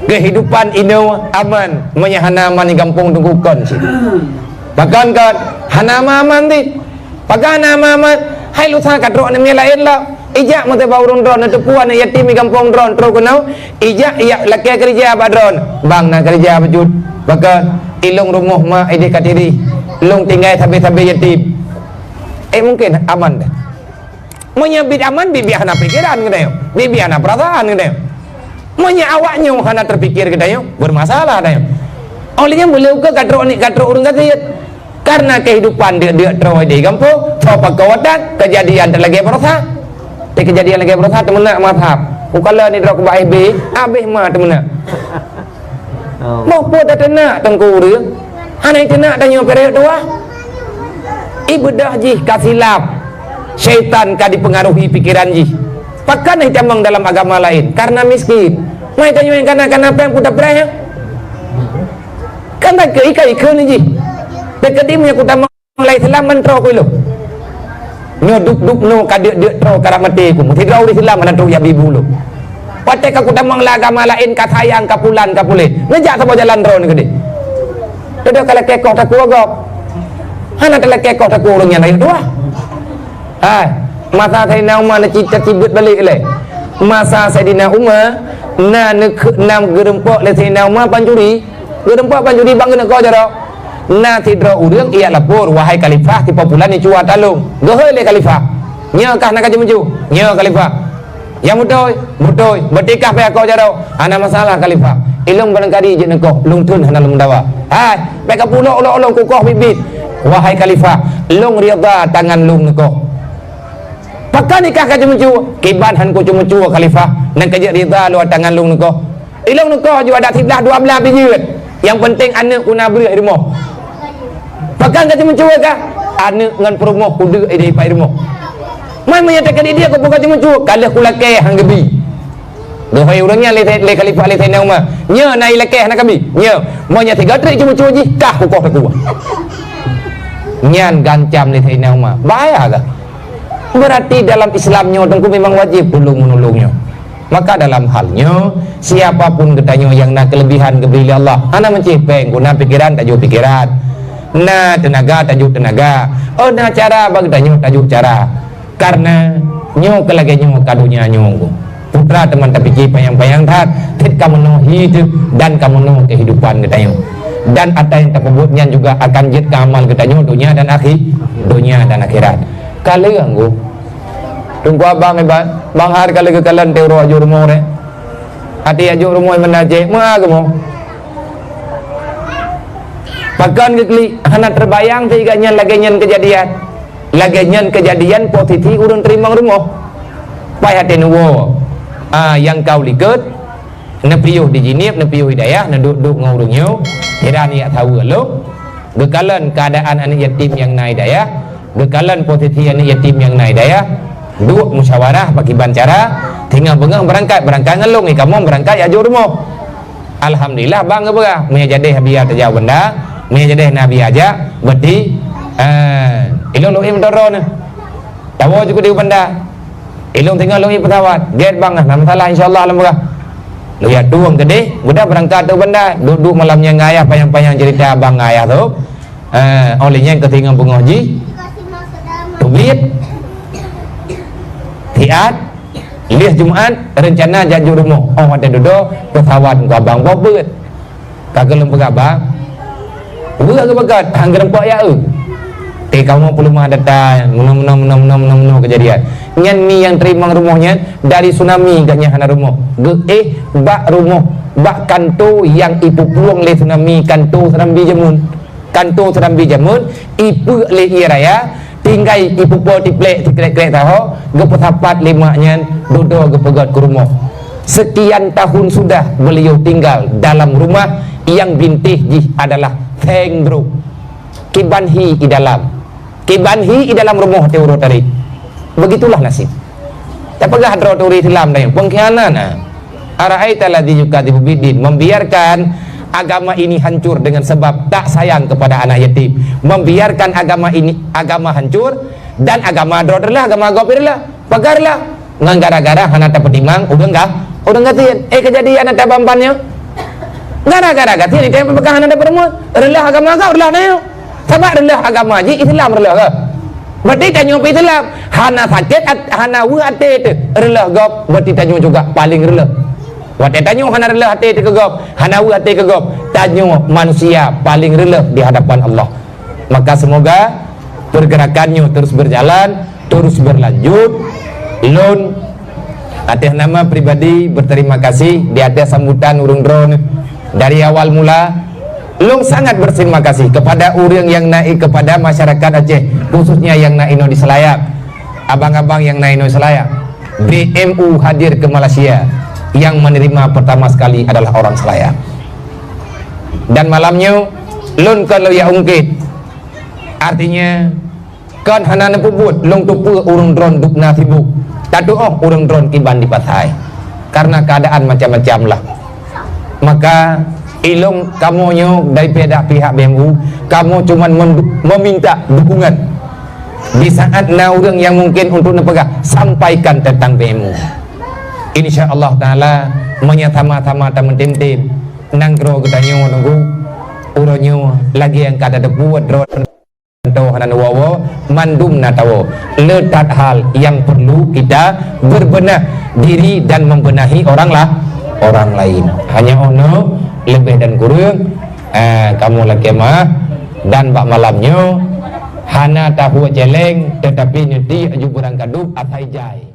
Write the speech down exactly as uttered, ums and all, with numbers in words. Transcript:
Kehidupan inoe aman, meunyo hana aman di gampông Teungku kon cit. Pakon kon? Hana aman-aman cit. Pakon hana aman-aman? Hai lusa ka trok aneuk miet laén lom. Ijak meuteubak ureueng droe, neuteupeue aneuk yatim di gampông droe, trok keunoe. Ijak, ijak lakée keureuja bak droe. Bang na keureuja bacut. Pakon? Ilong rumoh mak ideh ka tirih. Long tinggai sabe-sabe yatim. Eh, mungkin aman dah. Meunyo biet aman, biet-biet hana pikeran geutanyoe, biet-biet hana peurasaan geutanyoe. Meunyo awak nyoe hana teupikir geutanyoe, beureumasalah tanyoe. Óh lheueh nyan meuleuka ka trok ni, ka trok ureueng gasien. Kareuna keuhidupan deuk-deuk troe di gampông, troe pakon watang, keujadian teulagée baroesa. Di keujadian lagée baroesa teumeunak mazhab. Kukalon ni droe kubak F B, habéh ma teumeunak. Oh. Boh peue tateunak teungku ureueng? Hana iteunak tanyoe pih rayeuk tuha. Ibadah jih ka silap. Syaitan ka dipengaruhi pikiran jih. Pakon itamong dalam agama laén? Karena miskin. Mai tanyoe kana-kana péng puta preh, ya? Kan tak ke ikai-ikai ni jih. Dekat dia punya kutamong Lam Islam mantong ku ilong. Nyoe dup-dup nyoe ka deuk-deuk troe karab maté ku. Sidroe ureueng Islam hana trok jak bi bu lom. Watée ka kutamong lam agama laén ka sayang ka pulan ka puléh. Neujak saboh jalan droe ni keudeh. Dudoe ka lakée koh takue gob. Hana talakée koh takue ureueng nyan rayeuk tuha. Hai, masa Saidina Umar neuci-, tacibeuet balek lé. Masa Saidina Umar na neukheun nam geureumpok lé Saidina Umar pancuri. Geureumpok pancuri bang geuneuk koh jaroe. Na sidroe ureueng ijak lapor, "Wahai khalifah, si pulan icue ata lôn." Geuhôi lé khalifah, "Nyoe kah na ka jimeucue?" "Nyoe khalifah." "Nyang beutôi?" "Beutôi." "Beutikah pih akoe jaroe." "Hana masalah khalifah. Ilong barangkali jeuet neukoh, lôn thon hana lôn meudawa." "Hai, bèk ka pulok ulok-ulok kukoh biet-biet." "Wahai khalifah, lôn ridha tangan lôn neukoh." "Pakon ikah ka jimeucue?" "Kiban han kucue-meucue khalifah, nyan ka jeuet ridha lôn tangan lôn neukoh." Ilong neukoh ju adat siblah dua blah bijeuet. Nyang penting aneuk ku na breueh i rumoh. Pakon ka jimeucue kah? Aneuk ngon peurumoh kudeuk ideh ipat i rumoh. Man meunyoe teuka didiek ku buka jimeucue, ka lheueh kulakée han geubi. Geuhôi ureueng nyan lé, lé khalifah lé Saidina Umar. Nyoe na ilakée hana kabi. Nyoe, meunyoe sigoe treuk jimeucue jih, kah kukoh takue. Nyan geuancam lé Saidina Umar. Bahaya kah? Berarti dalam Islam nyoe teungku memang wajéb tulông-meunulông nyoe. Maka dalam hal nyoe, siapa pun geutanyoe nyang na keulebihan geubri lé Allah, hana meucéh péng guna pikeran tajok pikeran, na teunaga tajok teunaga, oh na cara bak geutanyoe tajok cara. Kareuna nyoe keu lagée nyoe ka donya nyoe. Putra teuma tapike panyang-panyang that, cit ka meunoe hi teuh dan ka meunoe keuhidupan geutanyoe. Dan ata nyang tapeubuet nyan juga akan jeuet keu amal geutanyoe donya dan akhi-, donya dan akhirat. Ka lheueh anggô. Teungku abang iban, bang har ka lheueh geukalon teuh uroe jok rumoh deh. Até jak jok rumoh meunan cit, meu'ah geumoe. Pakon geuklik, hana teubayang teuh gobnyan lagée nyan keujadian. Lagée nyan keujadian posisi ureuëng teurimong rumoh. Pai até neuwoe, a, nyang ka u likot, neupiôh di Jeunieb, neupiôh di dayah, neuduek-duek ngon ureuëng nyoe, hira neujak saweue lom. Geukalon keuadaan aneuëk yatim nyang na di dayah, geukalon posisi aneuëk yatim nyang na di dayah, duek musyawarah pakiban cara, singoh beungoh beurangkat, beurangkat ngon lôn, i kamoe beurangkat jak jok rumoh. Alhamdulillah, bang geupeugah, meunyoe jadeh Abi tajak u banda, meunyoe jadeh na Abi jak, berarti, eh, ilôn lôn éh meuteudroe neuh. Tawoe ju keudeh u banda. Ilôn singoh lôn éh peusawat. Gét bang, hana masalah, insya Allah lôn peugah. Lôn jak tueng keudeh, udah beurangkat u banda. Duek-duek malam nyan ngon ayah panyang-panyang ceurita bang ngon ayah tu. Eh, óh lheueh nyan keu singoh beungoh jih, teubiet, siat, lheueh Jumat, reuncana jak jok rumoh. Óh watée dudoe, peusawat ngon abang boh beuet. Ka keuh lôn peugah bang, beuet geupeugah, han geurumpok ya eu. Teuka kamoe peuleumah data, meunoe, meunoe, meunoe keujadian. Nyan mi nyang teurimong rumoh nyan, dari tsunami gobnyan hana rumoh. Geuéh bak rumoh, bak kanto nyang ipeupueng lé tsunami, kanto Serambi Jameun. Kanto Serambi Jameun, ipeuek lé ie raya, tinggai ipeupo tiplek sikrek-krek saho, geupeusapat lé mak nyan, dudoe geupeugét keu rumoh. Sekian tahun sudah beliau tinggal dalam rumah yang bintéh jih adalah seng brok. Kiban hi i dalam. Kiban hi i dalam rumoh teuh uroe tadi. Begitulah nasib. Tapeugah droe turi Islam dayang, pengkhianat na. Ara'aita alladzi yukadzibu biddin, membiarkan agama ini hancur dengan sebab tak sayang kepada anak yatim, membiarkan agama ini, agama hancur, dan agama droe reulah, agama gob reulah, pagar lah, ngon gara-gara hana tapeutimang ureuëng ga-, ureuëng gasien. Eh, keujadian ata ban-ban nyoe. Gara-gara gasien, di tanyoe peugah hana ada peureumeun. Reuloh agama gob, reuloh tanyoe. Sabab reuloh agama jih Islam reuloh gob. Berarti tanyoe pih Islam. Hana sakét at-, hana weueh até teuh reuloh gob, berarti tanyoe juga paléng reuloh. Watée tanyoe hana reuloh até teuh keu gob, hana weueh até keu gob, tanyoe manusia paléng reuloh di hadapan Allah. Maka semoga pergerakan nyoe terus berjalan, terus berlanjut. Lôn ateueh nama pribadi berterima kasih di atas sambutan ureuëng droeneuh dari awal mula. Lôn sangat berterima kasih kepada ureuëng nyang na i-, kepada masyarakat Aceh, khususnya nyang na inoe di Selayang. Abang-abang nyang na inoe Selayang, B M U hadir ke Malaysia, yang menerima pertama sekali adalah orang Selayang. Dan malam nyoe, lôn kon lôn jak ungkét. Artinya, kon hana neupeubuet lôn teupeue ureuëng droeneuh dubna sibuk tatuoh ureuëng droeneuh kiban di pasai. Karena keadaan macam-macam lah. Maka, ilôn kamoe nyoe dari pihak, pihak B M U, kamoe cuma mem-, meminta dukungan. Di saat na ureuëng nyang mungkin untuk neupeugah, sampaikan tentang B M U. Insya Allah Taala, meunyo sama-sama tameutem-tem, nanggroe geutanyoe nunggu, uroe nyoe lagée nyang ka tateupeue droe teuh hana neuwoe-woe, mandum na tawoe. Le that hal yang perlu kita berbenah diri dan membenahi orang lah, orang lain. Hanya ono lebih dan kurang, eh, kamoe lakée meu'ah, dan bak malam nyoe hana tahu celeng, tetapi niti aju beurangkadu asai jai.